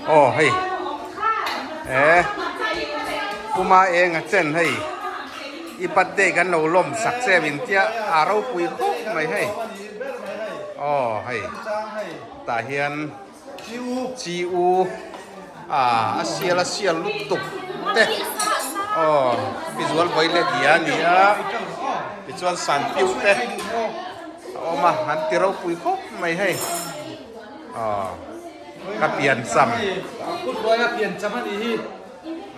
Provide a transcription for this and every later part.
Aw hei eh Puma eng a chen hei i birthday kan lo lawm sak che min tia a ropui khawp mai hei aw hei tah hian chi u ah a sial a sial lutuk te aw pi zual vawi leh tia a ni a tichuan san piuh te a awm a an ti ropui khawp mai hei. Aw ka pian cham. Kut buai a pian cham a nih hi.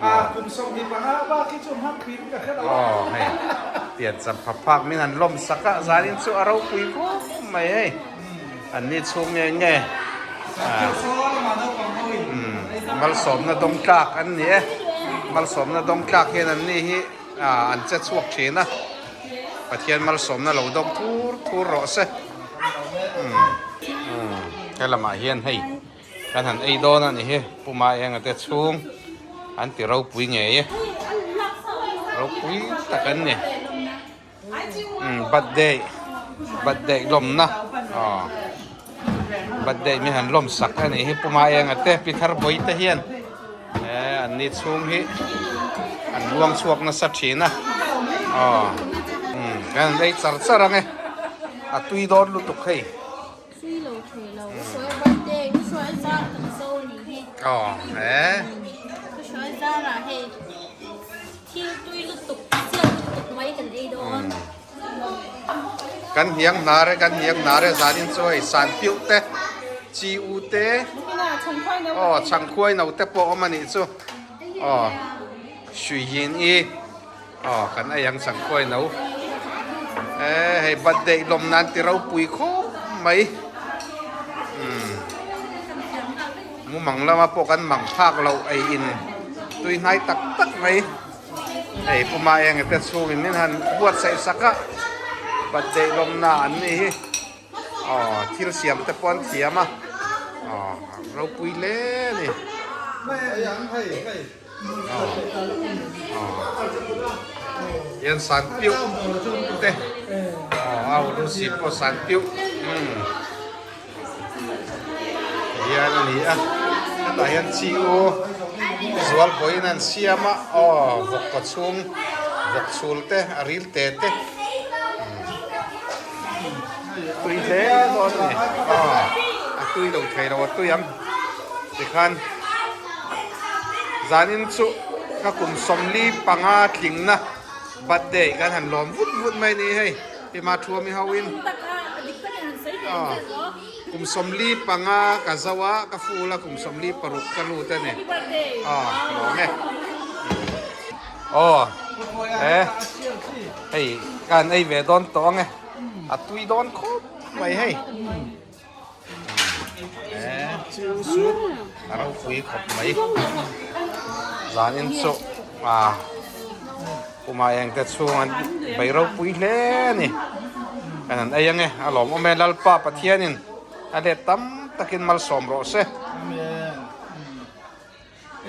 A kum 25 bak hi chu hmang thin ka hre lo a. Aw hei pian cham phak phak min han lawm sak a zanin chu a ropui khawp mai hei. An ni chhung nge nge. Malsawmna dawng tlak an ni e. Malsawmna dawng tlak hian an ni hi an che chhuak thin a. Pathian malsawmna lo dawng thur thur rawh se. He lamah hian hei kan han ei dawn a ni hi Puma enga te chhung an ti ropui ngei e ropui tak an ni birthday birthday lawmna aw birthday mi han lawm sak a ni hi Puma enga te pi thar bawi te hian eh an ni chhung hi an luang chhuak nasa thin a aw kan han ei char char ang e. A tui dawn lutuk hei. Tui lo thei lo. Ka sawi birthday ka sawi zar kan zo a nih hi. Aw he. Ka sawi zarah hei thil tui lutuk chiat lutuk mai kan ei dawn. Kan hniang hnar e kan hniang hnar e zanin chu hei san piuh te chi u te aw chhangkhuai no te pawh awm a nih chu aw sui yin i. Aw kan ei ang changkhuai no e hei birthday lawm nan ti ropui khawp mai umm mumang lama pawh kan mang phak loh ei in tui hnai tak tak mai hei puma eng te chhung in min han buatsaih sak a birthday lawm na an ni hi aw thil siam te pawh an thiam a aw ropui hle a ni. Hian san piuh te aw a lu si pawh san piuh hian a ni a hetah hian chi u zual vawiin an siam a aw vawk kaw chhung vawk chhul te a ril te te tui hle dawn a ni aw a tui lo thei lo a tui ang tikhan. Zanin chu ka kum 45 tlingna birthday kan han lawm vut vut mai ni hei Pima Thuami ho in kum 45 ka zo a ka ful a kum 46 ka lut a ni aw ka lawm e aw he hei ka han ei ve dawn tawh ang e a tui dawn khawp mai hei. A ropui khawp mai zanin chu ah puma eng te chhung an bei ropui hle a ni kan han ei ange a lawmawm e Lalpa Pathianin a let tam takin malsawm rawh se.